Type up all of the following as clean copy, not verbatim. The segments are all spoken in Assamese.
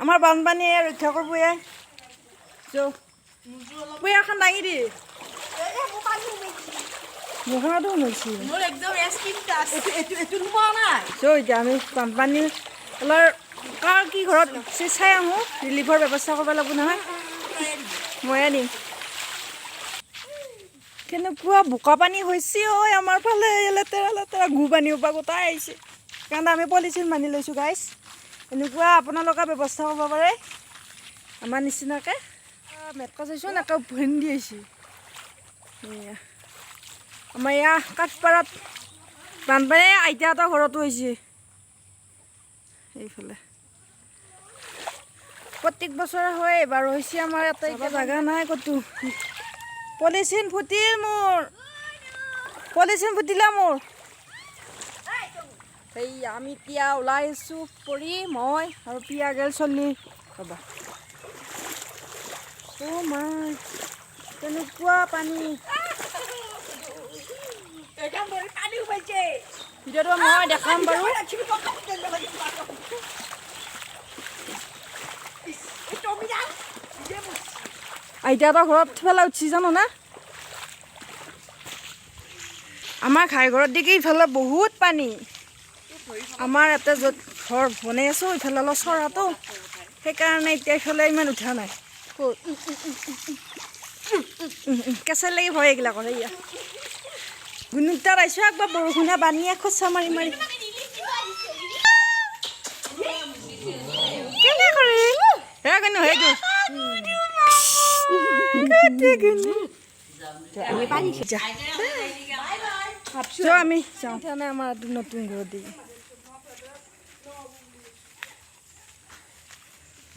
আমাৰ বানপানীয়ে ৰক্ষা কৰিব এ। এখন দাঙি দি। মুখখনতো সোমাইছে। চ' এতিয়া আমি বানপানী অলপ কাৰ কি ঘৰত চাই আহোঁ, ৰিলিফৰ ব্যৱস্থা কৰিব লাগিব নহয়। ময়ে দিম। কেনেকুৱা বোকা পানী হৈছে ঐ আমাৰ ফালে, লেতেৰা লেতেৰা গু পানী সোপা গোটাই আহিছে। সেইকাৰণে আমি পলিথিন বান্ধি লৈছোঁ গাইছ। এনেকুৱা আপোনালোকে ব্যৱস্থা কৰিব পাৰে আমাৰ নিচিনাকৈ। মেটকা চাইছোঁ নাকে ভেন্দি আহিছে। এয়া আমাৰ এয়া কাঠপাৰাত বানপানী আইতাহঁতৰ ঘৰতো হৈছে। এইফালে প্ৰত্যেক বছৰে হয়, এইবাৰ হৈছে। আমাৰ ইয়াতে এতিয়া জাগা নাই ক'তো। পলিথিন ফুটিল মোৰ, পলিথিন ফুটিলে মোৰ। এই আমি এতিয়া ওলাই আহিছোঁ, পৰি মই আৰু পিয়া গেল চলি। ৰ'বা, অ' মাই, কেনেকুৱা পানী! ভিডিঅ'টো মই দেখাম বাৰু। আইতাহঁতৰ ঘৰত পেলাই উঠছি জানো না। আমাৰ ঘাই ঘৰত দেখি ইফালে বহুত পানী। আমাৰ ইয়াতে য'ত ঘৰ বনাই আছোঁ ইফালে অলপ চৰাটো, সেইকাৰণে এতিয়া ইফালে ইমান উঠা নাই। কেঁচা লাগি ভয় এইগিলা কৰে। ইয়া গুণুতাত আহিছোঁ একবাৰ বৰষুণে বানীয়ে খোচা মাৰি মাৰি কেনে কৰিল হে গুণু, সেইটো আমি যাওঁ আমাৰ নতুন ঘৰত দি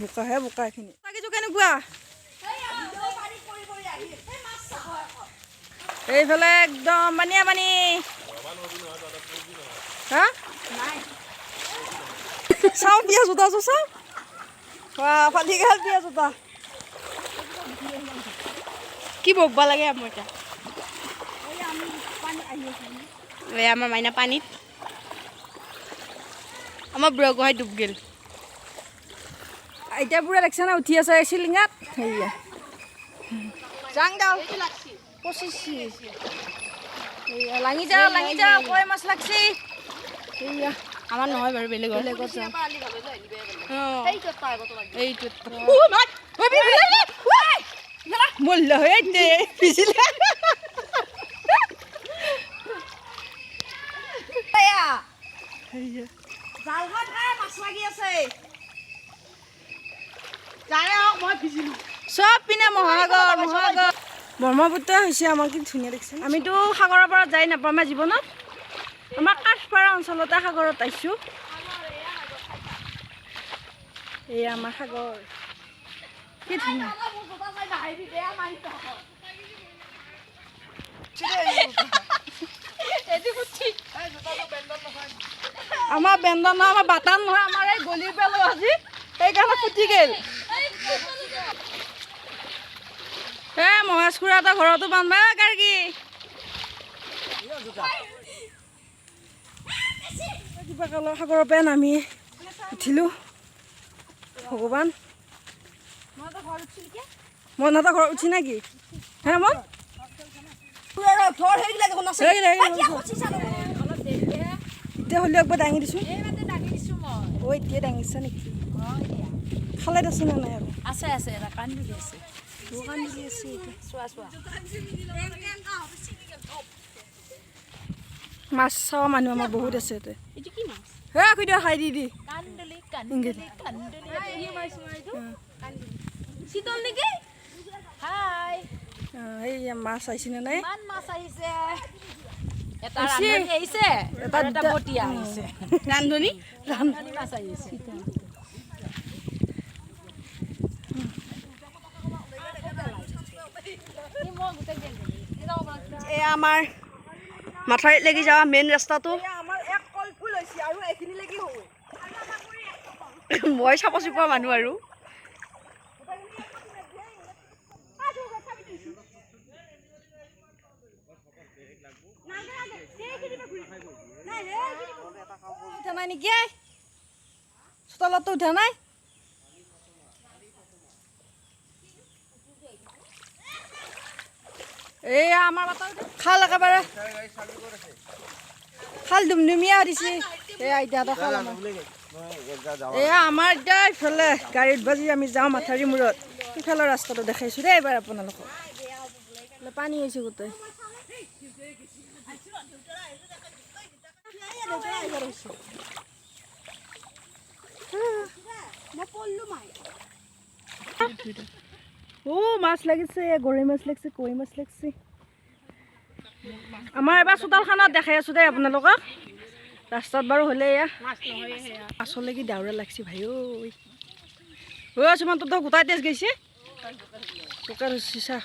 বোকাহে বোকা এইখিনি। বাকীটো কেনেকুৱা? এইফালে একদম পানীয়া পানী। হা চাওঁ পিঁয়াজ জোতাযোৰ চাওঁ, ফাটি গ'ল পিঁয়াজ জোতা। কি বকবা লাগে আমাৰ এতিয়া। এই আমাৰ মাইনা পানীত, আমাৰ বুঢ়া গোহাঁই ডুব গ'ল। এতিয়া বুঢ়া দেখছা না উঠি আছে চিলিঙাত। সেয়া যাং দাও 25। লাঙি যাওঁ, লাঙি যাওঁ, কৈ মাছ লাগছি। সেয়া আমাৰ নহয় বাৰু, বেলেগৰ। বেলেগত যাওঁ। এইটো মূল্য হৈ দে ভিজিলে। চব পিনে মহাসাগৰ, মহাসাগৰ ব্ৰহ্মপুত্ৰ হৈছে আমাৰ। কি ধুনীয়া দেখিছে। আমিতো সাগৰৰ পৰা যাই নাপাম জীৱনত। আমাৰ কাঠপাৰা অঞ্চলতে সাগৰত আহিছোঁ। এয়া আমাৰ সাগৰ, কি ধুনীয়া। আমাৰ বেন্দন নহয়, আমাৰ বাটান নহয়, আমাৰ এই গলিৰ পেলো আজি সেইকাৰণে ফুটি গ'ল। এ মহেশ খুৰাহঁতৰ ঘৰতো বান্ধবা গাৰ্গী। কিবা কালৰ সাগৰৰ পৰা নামি উঠিলোঁ। ভগৱান, মই সিহঁতৰ ঘৰত উঠি নেকি হে মন? এতিয়া হ'লেও একবাৰ দাঙি দিছোঁ। অ' এতিয়া দাঙিছা নেকি? খালে আছে নে নাই? আৰু আছে আছে, এটা কান্দুলি আছে, কান্দুলি আছে। চোৱা চোৱা, মাছ চাৱা মানুহ আমাৰ বহুত আছে ইয়াতে। এইটো কি মাছ? হে খুইদেউ খাই দি দি। কান্দুলি কান্দুলি কান্দুলি। শীতল নেকি? হাই, এই মাছ আহিছে নে নাই? ইমান মাছ আহিছে। এটা ৰান্ধনী আহিছে, এটা বতিয়া আহিছে। ৰান্ধনী ৰান্ধনী মাছ আহিছে। এয়া আমাৰ মাথাউৰিত লাগি যোৱা মেইন ৰাস্তাটো। মই চাব চুপা মানুহ আৰু। উঠা নাই নেকি? চোতালতো উঠা নাই। এইয়া আমাৰ খাল একেবাৰে খাল ধুমধুমীয়া দিছে। এই আইতাহঁতৰ খাল আমাৰ। এয়া আমাৰ এতিয়া ইফালে গাড়ীত বাজি আমি যাওঁ মাথাউৰি মূৰত। সিফালৰ ৰাস্তাটো দেখাইছোঁ দেই এইবাৰ আপোনালোকক। পানী হৈছে গোটেই। অ' মাছ লাগিছে, গৰৈ মাছ লাগিছে, কাৱৈ মাছ লাগিছে। আমাৰ এবাৰ চোতালখনত দেখাই আছোঁ দেই আপোনালোকক। ৰাস্তাত বাৰু হ'লে এয়া মাছলৈ কি দাউৰা লাগছে ভাই ঐ। অ' সুমন, তোৰ গোটাই তেজ গৈছে, বোকা ধৰছি চা।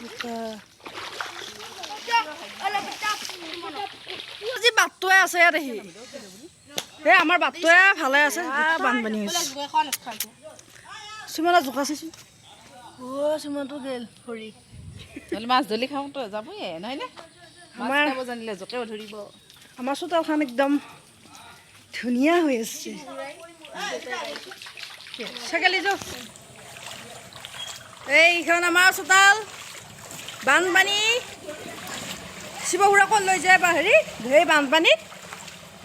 বোকা আজি বাটটোৱে আছে ইয়াত আহি। এই আমাৰ বাটটোৱে ভালে আছে। বানপানী হৈছে। সুমনৰ জোকা চাইছোঁ। অ' সুমনটো গেল ভৰি। মাছ ধৰি খাওঁ তো যাবয়ে নহয় নে? আমাৰ খাব জানিলে জোকেও ধৰিব। আমাৰ চোতালখন একদম ধুনীয়া হৈ আছে। চাইকেলি যাওঁ। এইখন আমাৰ চোতাল। বানপানী শিৱসুৰা ক'ত লৈ যায় বা হেৰি সেই বানপানীত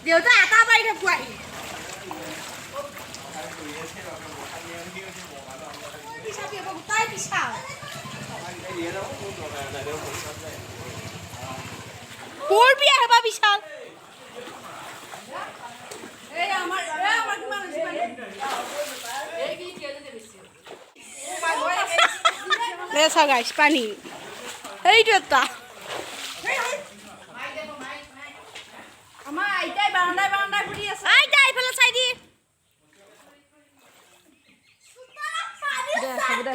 দেউতা এটা পাৰি থাকো আহি। বিশাল। এই আমাৰ কিমান হৈছে পানী? চাওঁ গাইছ পানী এইটো এটা। আমাৰ আইতাই বাৰান্দাই বাৰান্দাই ঘূৰি আছে। আইতা এইফালে চাই দি। দে, হ'ব দে।